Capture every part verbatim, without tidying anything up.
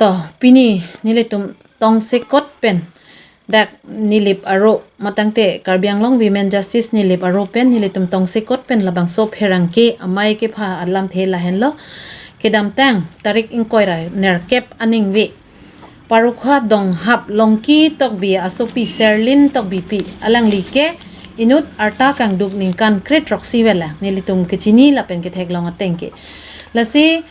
Oh, pini nelitum tongsekot pen dak Nilip aro, matangte Karbi Anglong Women Justice Nilip aro pen nelitum tongsekot pen labangso pherangke amei kepha alamthe lahenlo. Kedamtang tarik ingkoi ra nerkep aningve Parokha Donghap Longki Tokbi asopi Serlin Tokbipi, alangli ke inut arta kangduk ningkan kre-throksi vel lang, nelitum kechini lapen ketheklong ateng ke. Lasi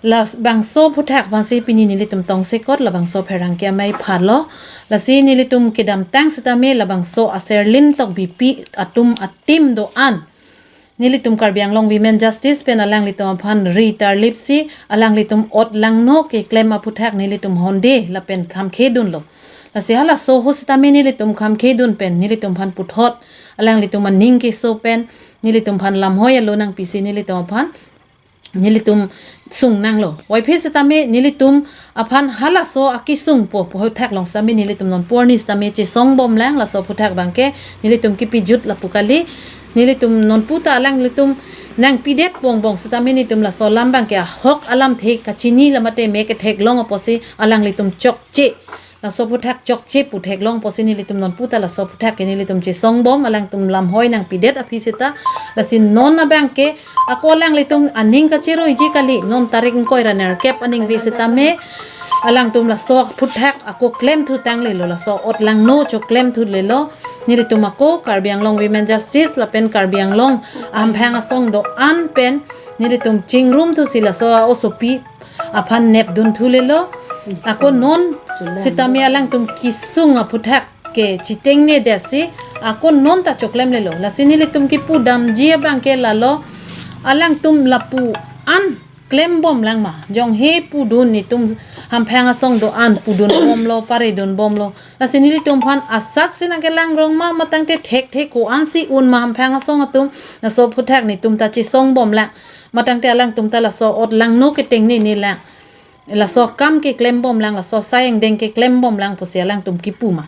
labangso aphuthak aphansi pini nelitum tongsekot labangso pherangke amei phalo. Lasi nelitum kedamtang sitame labangso aSerlin Tokbipi atum a-team do-an nelitum Karbi Anglong Women Justice pen alanglitum aphan ri tarlipsi alanglitum ot langno keklem aphuthak nelitum honde lapen khamkhedunlo. Lasi halaso ahut sitame nelitum khamkhedun pen nelitum aphan puthot, alanglitum aning keso pen nelitum aphan lamhoi alo nangpisi nelitum aphan nelitum sungnanglo. Waiphe sitame nelitum aphan halaso akesung po aphuthak along sitame nelitum nonpu arni sitame chesongbom lang, laso aphuthak abangke nelitum kipijut lapu kali. Nelitum nonpu ta alanglitum nangpidet bongbong sitame nelitum laso alam abangke ahok alamthe kachini lamate me ketheklong apotsi alanglitum chokche, laso aphuthak chokche pu theklong apotsi nelitum nonpu ta laso aphuthak ke nelitum chesongbom, alangtum lamhoi nangpidet aphi seta. Lasi non abangke ako alanglitum aning kacheroiji kali, non tarik ingkoi ra nerkep aningve sitame alangtum laso aphuthak ako klemthu tanglelo, laso ot langno choklemthulelo. Nelitum ako Karbi Anglong Women Justice lapen Karbi Anglong Hamphang Asong do-an pen nelitum chingrumthusi laso a-osopi aphan nepdunthulelo. Ako non sitame alangtum kesung aphuthak ke chitengnedetsi ako non ta choklemlelo. Lasi nelitum kipudamji abangke lalo, alangtum lapu-an klembom lang ma? Jonghe pudun, netum Hamphang Asong do-an pudunbomlo, paredunbomlo. Lasi nelitum aphan asatsi nangkelangrong ma, matangte thekthe ko-ansi un ma Hamphang Asong atum? Laso aphuthak netum ta chesongbom lang, matangte alangtum ta laso ot langno ketengnene lang, laso akam keklembom lang, laso asai angdeng keklembom lang pusi alangtum kipu ma?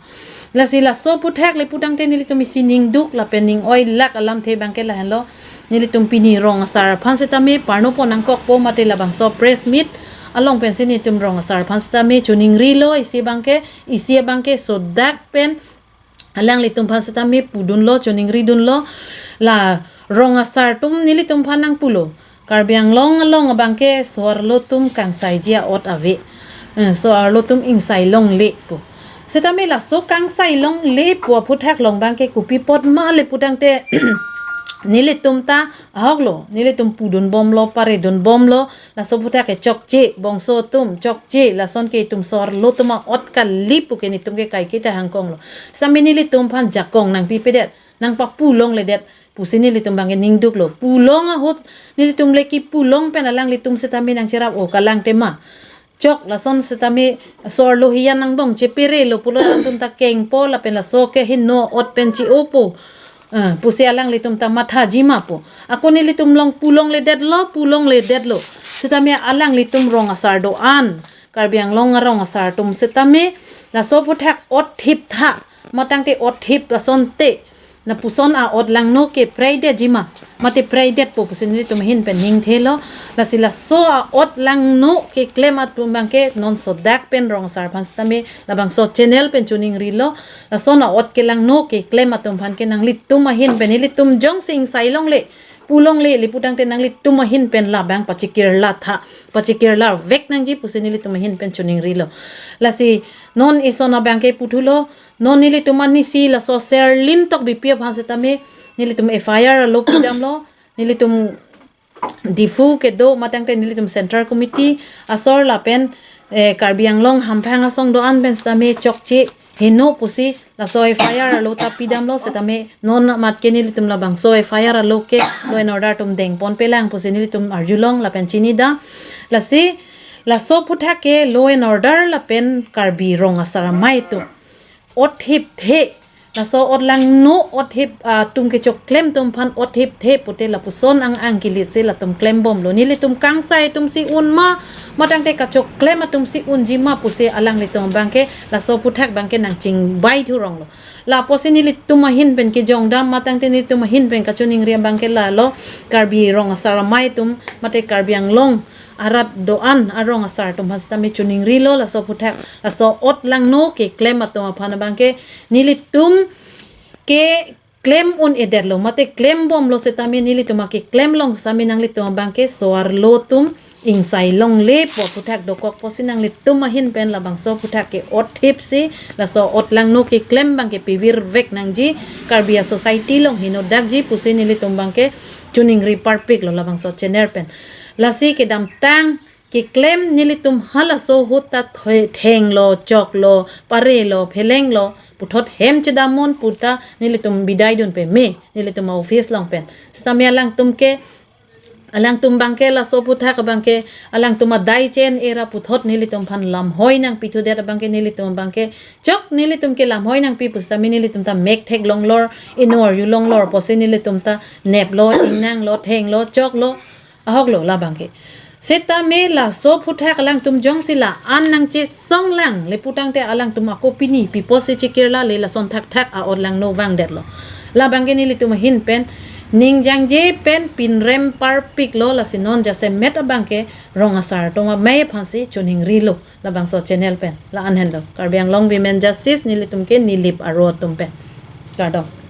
Lasi laso aphuthak le putangte nelitum isi ningduk lapen ning-oilak alamthe abangke lahenlo. Nelitum pini rong asar aphan sitame parnopon nangkokpo mate labangso press meet along pensi nelitum rong asar aphan sitame choningrilo. Isi abangke, isi abangke sodak pen alanglitum aphan sitame pudunlo, choningridunlo. La rong asar atum nelitum aphan nangpulo, Karbi Anglong along abangke so-arlo atum kangsaiji a-ot ave, eh, so-arlo atum ingsailongle pu. Sitame laso kangsailongle pu aphuthak along abangke kopi apot ma le putangte nelitum ta ahoklo, nelitum pudunbomlo, paredunbomlo, laso aphuthak ke chokche, bongso atum chokche, lason ke itum so-arlo atum a-ot kali pu ke netum ke kaike ta hangkonglo. Sitame nelitum aphan jakong nangpipedet, nangpapulongledet pusi nelitum abangke ningduklo. Pulong ahut nelitum le kipulong pen alanglitum sitame nangcherap, o kalang tema, chok lason sitame so-arlo hiyan angbong cheperelo pulo, alangtum ta kengpo lapen laso ke heno ot pen chi-opo, eh, pusi alanglitum ta mathaji ma pu. Ako nelitum along pulongledetlo, pulongledetlo. Sitame alanglitum rong asar do-an, Karbi Anglong arong asar atum sitame laso aphuthak ot thiptha, matangte ot thip asonte, lapuson a-ot langno ke preidetji ma, mate preidetpo pusi nelitum ahin pen ningthelo. Lasi laso a-ot langno keklem atum abangke non sodak pen rong asar aphan sitame labangso channel pen choningrilo. Lason a-ot kelangno keklem atum aphan ke nanglitum ahin pen, nelitum jongsi ingsailongle, pulongle le putangte nanglitum ahin pen labang pachikirla tha, pachikirlarvek nangji pusi nelitum ahin pen choningrilo. Lasi non ison abangke puthulo, non nelitum anisi laso Serlin Tokbipi aphan sitame nelitum F I R alo pidamlo, nelitum Diphu kedo matangte nelitum Central Committee asor lapen, eh, Karbi Anglong Hamphang Asong do-an pen sitame chokche heno pusi laso F I R alo ta pidamlo, sitame non amat ke nelitum labangso F I R alo ke law and order atum dengponpelang pusi nelitum arjulong lapen chinidam. Lasi laso aphuthak ke law and order lapen Karbi rong asar amei atum ot thipthe, laso ot langno ot thip, ah, atum kechoklem atum aphan ot thipthe pute lapuson ang-ang kilit si latum klembomlo. Nelitum kangsai atumsi un ma, matangte kachoklem atumsi unji ma pusi alanglitum abangke laso aphuthak abangke nangchingbai thuronglo. Lapusi nelitum ahin pen kejongdam matangte nelitum ahin pen kachoningri abangke lalo, Karbi rong asar amei atum mate Karbi Anglong arat do-an arong asar atum aphan sitame choningrilo laso aphuthak, laso ot langno keklem atum aphan abangke nelitum ke klem un-edetlo, mate klembomlo sitame nelitum akeklem along sitame nanglitum abangke so-arlo atum ingsai longlepo aphuthak dokok pusi nanglitum ahin pen labangso aphuthak ke-ot thipsi laso ot langno keklem abangke pivirvek nangji, Karbi a-society along hinodakji pusi nelitum abangke choningri parpiklo labangso channel pen. Lasi kedamtang keklem nelitum halaso ahut ta thoi-, thenglo, choklo, parelo, phelenglo, puthot hem chedam un puta nelitum bidai dun peme, nelitum a-office along pen. Sitame alangtum ke, alangtum abangke laso aphuthak abangke, alangtum adai che-en-e ra puthot nelitum aphan lamhoi nangpithudet abangke nelitum abangke, chok nelitum ke lamhoi nangpi pusitame nelitum ta mek thek longlor, inor yu longlor pusi nelitum ta neplo, ingnanglo, thenglo, choklo, ahoklo labangke. Sitame laso aphuthak alangtum jongsi la-an nangchesonglangle putangte alangtum ako pini pi pusi chekirla le lason thakthak a-ot langno vangdetlo. Labangke nelitum ahin pen ning jangje pen pinrem parpiklo, lasi non jasemet abangke rong asar atum amei aphansi choningrilo labangso channel pen. La-an henlo. Karbi Anglong Women Justice nelitum ke Nilip aro atum pen. Kardom.